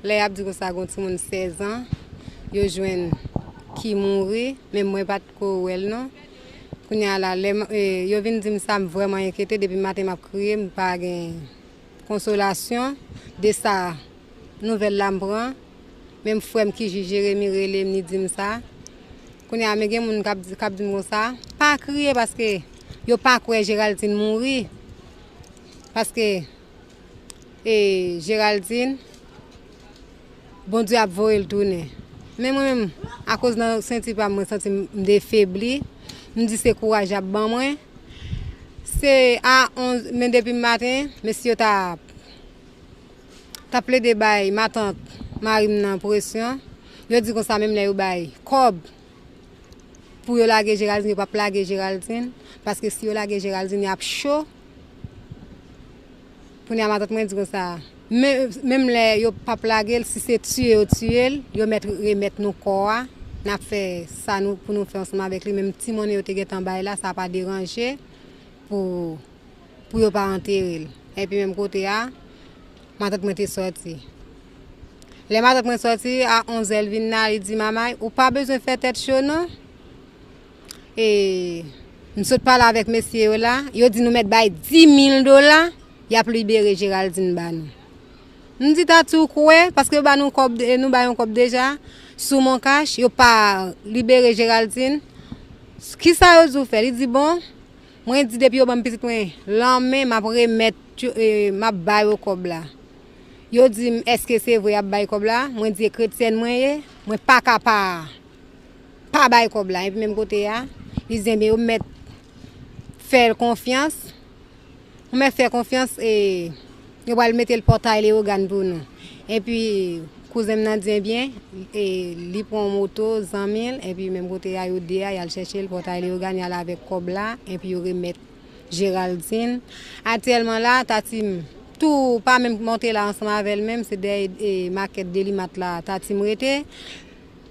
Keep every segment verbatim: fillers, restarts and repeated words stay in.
Lè y ap di konsa, gen yon timoun sèz an, yo jwenn ki mouri, men mwen pa t ko wè l non. Kounye a la, lè m- e, yo vin di m sa, m vrèman enkyete, depi maten m ap kriye, m pa gen konsolasyon de sa nouvèl la m pran. Menm frè m ki jij Jeremi rele m, li di m sa. Kounye a, men gen moun k ap di, k ap di m konsa, pa kriye paske yo pa kwè Geraldine mouri. Paske, e, Geraldine, Bondye ap voye l tounen. Men mwen menm, akoz nan senti pa m, mwen santi m defebli. M di se kouraj y ap ban mwen. Se a onz, men depi maten, mesye yo t ap t ap plede bay matant mari m nan presyon. Yo di konsa, menm lè yo bay kòb pou yo lage Geraldine, yo p ap lage Geraldine. Paske si yo lage Geraldine, y ap cho. Kounye a, matant mwen di konsa, men- menm lè yo p ap lage l, si se tiye yo tiye l, yo mèt remèt nou kò a. N ap fè sa nou pou nou fè ansanm avèk li. Menm ti monnen yo te gentan bay la, sa pa deranje pou pou yo pa antere l. Epi menm kote a, matant mwen te sòti. Lè matant mwen sòti, a onz è l vin la, li di, "Mamay, ou pa bezwen fè tèt cho non." E m sot pale avèk mesye yo la, yo di nou mèt bay dis mil dola, y ap libere Geraldine ba nou. M di, "Tati, ou kwè?" Paske yo ba nou kòb, de- nou bay yon kòb deja sou Moncash, yo pa libere Geraldine. Kisa yo di w fè? Li di, "Bon, mwen di depi yo ban m pitit mwen lanmen, m ap remèt yo, e, m ap ba yo kòb la." Yo di m, "Èske se vre y ap bay kòb la?" Mwen di, "E kretyèn mwen ye, mwen pa ka pa, pa bay kòb la." Epi menm kote a, li di, "Ebyen, yo mèt fè l konfyans." Ou mèt fè konfyans, e, yo pral mete l Pòtay Leyogàn pou nou. Epi, kouzen m nan di, ebyen, e, li pran yon moto, zanmi l, epi menm kote a, yo de a, y al chèche l Pòtay Leyogàn, y al avèk kòb la, epi yo remèt Geraldine. Aktyèlman la, Tati m tou pa menm monte la ansanm avè l menm, se dèyè, e, makèt Delimat la, Tati m rete.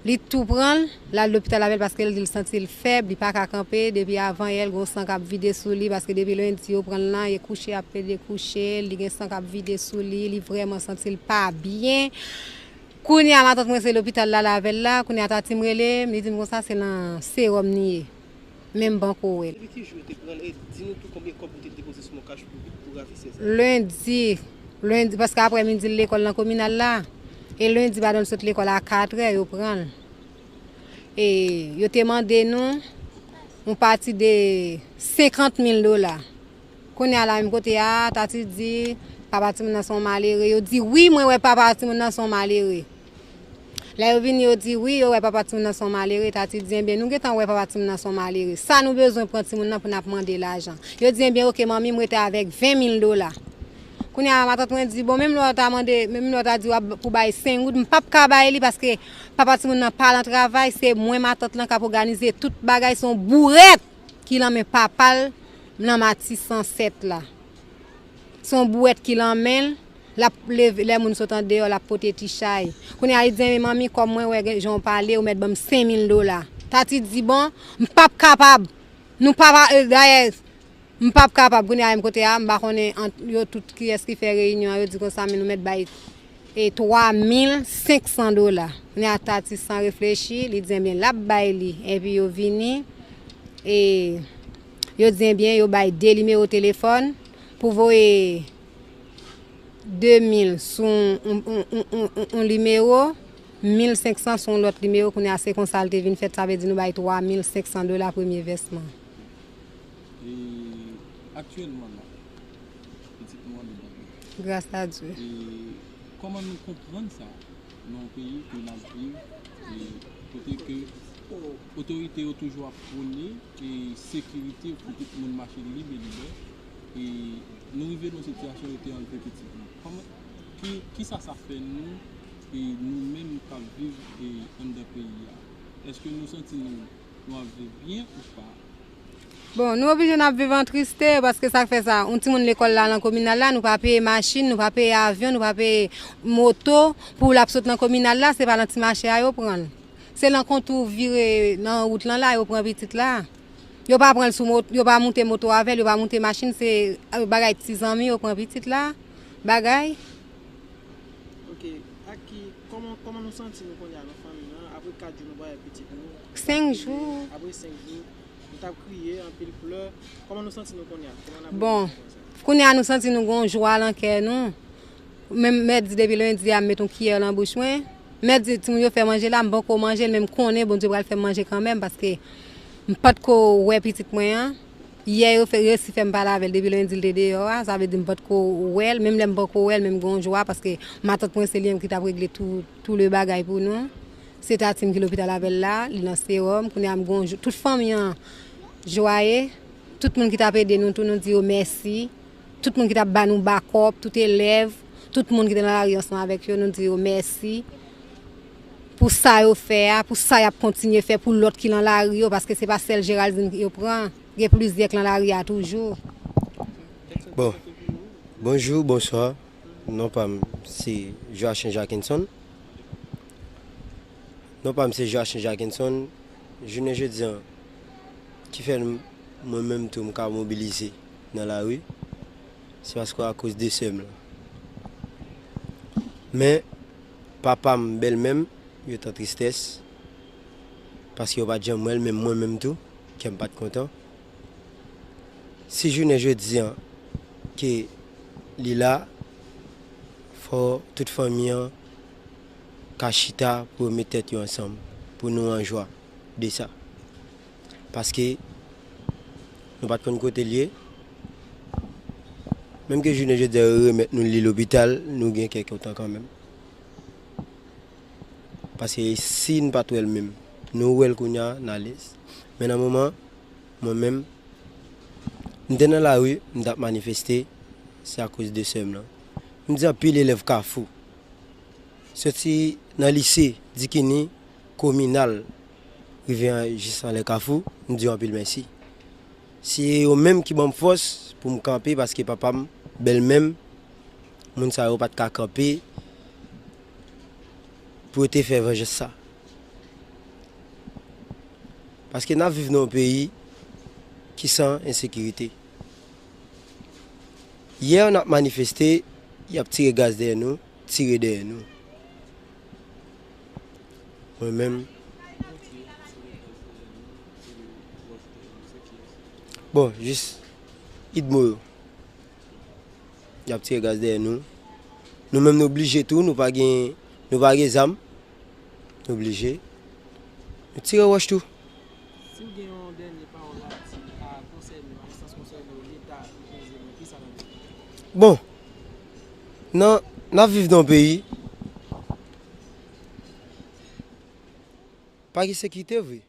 Li tou pran l, l al lopital avè l paske l di l santi l fèb, li pa ka kanpe. Depi avan yè, l gen san k ap vide sou li, paske depi lendi yo pran l lan, e kouche y ap plede kouche l, li gen san k ap vide sou li, li vrèman santi l pa byen. Kounye a, matant mwen se lopital l al avè l la, kounye a Tati m rele m, li di m konsa se nan sewòm li ye. Men m panko wè l. Depi ki jou yo te pran l? E di nou tou konbyen kòb ou te depoze sou Moncash pou, pou ravisè sa? Lendi, lendi, paske aprè midi l lekòl nan kominal la. E lendi madanm sot lekòl a katrè, yo pran l. E yo te mande nou yon pati de senkant mil dola. Kounye a la menm kote a, Tati di, papa timoun nan se yon malere. Yo di, wi, mwen wè papa timoun nan se yon malere. Lè yo vini, yo di, wi, yo wè papa timoun nan se yon malere. Tati di, ebyen, nou gentan wè papa timoun nan se yon malere. Sa nou bezwen pran timoun nan pou n ap mande lajan? Yo di, ebyen, oke, manmi, m rete avèk ven mil dola. Kounye a, matant mwen di, bon, menm lè w ta mande, menm lè w ta di w ap pou bay senk goud, m p ap ka bay li paske papa timoun nan pa lan travay, se mwen, matant lan, k ap òganize tout bagay, se yon bourèt ki lan men papa l, nan Matisan sèt la. Se yon bouwèt ki lan men l, l ap leve, lè moun sot andeyò, l ap pote ti chay. Kounye a, li di, men manmi, kòm mwen wè gen jan w pale, ou mèt ban m senk mil dola. Tati di, bon, m p ap kapab. Nou pa, pa, e, dayè, m p ap kapab. Kounye a, menm kote a, m pa konnen ant yo tout kiyès ki fè reyinyon an, yo di konsa, men nou mèt bay e twa mil senk san dola. Kounye a Tati san reflechi, li di, ebyen, l ap bay li. Epi yo vini, e yo di, ebyen, yo bay de nimewo telefòn pou voye de mil sou yon, yon, yon, yon, yon, yon nimewo, mil senk san sou yon lòt nimewo. Kounye a, se konsa l te vin fèt, sa vle di nou bay twa mil senk san dola premye vèsman. E aktyèlman la, pitit nou andedan. Gras a Dye. E kòman nou konprann sa nan yon peyi ke n ap viv, e kote ke otorite yo toujou ap pwone e sekirite pou tout moun mache libe libè, e nou rive nan yon sitiyasyon yo te anlve pitit nou? Kòman, ki, kisa sa fè nou, e nou menm k ap viv, e anndan peyi a? Èske nou santi nou, nou ap viv byen ou pa? Bon, nou oblije n ap viv an triste, paske sa k fè sa, yon timoun lekòl la lan kominal la, nou pa peye machin, nou pa peye avyon, nou pa peye moto, pou l ap sot nan kominal la, se pa nan ti mache a yo pran l. Se lan kontou vire nan wout lan la, yo pran pitit la. Yo pa pran l sou mot-, yo pa moute moto avè l, yo pa moute machin, se, e, bagay ti zanmi yo pran pitit la. Bagay. Ok, ak ki Kòman nou santi nou kounye a nan fanmi an? Apre kat jou nou pa wè pitit nou. Senk jou. Apre senk jou, nou t ap kriye, anpil plè. Kòman nou santi nou kounye a? Kòman n ap Bon, reyaji konsa? Kounye a nou santi nou gon jwa nan kè nou. Menm mèt di depi lendi a m met yon kiyè nan bouch mwen. Mèt di timoun yo fè manje la, m poko manje l, men m konnen Bondye pral fè m manje kanmenm, paske m patko wè pitit mwen an. Yè yo fè resi fè m pale avè l depi lendi l te deyò a, sa vle di m patko wè l, menm lè m poko wè l, men m gon jwa, paske matant mwen se li menm ki t ap regle tou, tou le bagay pou nou. Se tati m ki lopital avè l la, li nan sewòm, kounye a m gon jwa, tout fanmi an jwaye, tout moun ki t ap ede nou tou, nou di yo mèsi. Tout moun ki t ap ba nou bakòp, tout elèv, tout moun ki te nan lari ansanm avèk yo, nou di yo mèsi pou sa yo fè a, pou sa y ap kontinye fè pou lòt ki nan lari yo, paske se pa sèl Geraldine yo pran, gen plizyè k nan lari a toujou. Bon, bonjou, bonswa. Non pa m se Joachim Jackinson. Non pa m se Joachim Jackinson. Jounen jodi an, ki fè mwen menm tou m ka mobilize nan lari, se paske akoz de sè m lan. Men, papa m, bèlmè m, yo t an tristès, paske yo pa t janm wè l, menm mwen menm tou, kè m pa t kontan. Si jounen jodi an ke li la, fò tout fanmi an ka chita pou yo met tèt yo ansanm, pou nou an jwa de sa. Paske nou pa t konn kote l ye. Menm ke jounen jodi an yo remèt nou li lopital, nou gen kè kontan kanmenm. Paske si n pa t wè l menm, nou wè l kounye a, n alèz. Men nan moman, mwen menm, m te nan lari, m t ap manifeste, se akoz de sè m lan. M di anpil elèv Kafou, soti nan lise, Dikini, kominal, rive an, jis anlè Kafou, m di yo anpil mèsi. Se yo menm ki ban m fòs pou m kanpe, paske papa m, bèlmè m, moun sa yo pa t ka kanpe pou yo te fè vanjans sa. Paske n ap viv nan yon peyi ki san ensekirite. Yè n ap manifeste, y ap tire gaz dèyè nou, tire dèyè nou. Mwen menm. Bon, jis idmo yo. Y ap tire gaz dèyè nou. Nou menm nou blije tou, nou pa gen, nou pa gen zam. Nou blije. Nou tire wòch tou. Si w gen yon dènye pawòl a di a konsène yo, a enstans konsène yo, Leta, Prezidan, ki sa n ap di? Bon, nan, n ap viv nan yon peyi pa gen sekirite vre.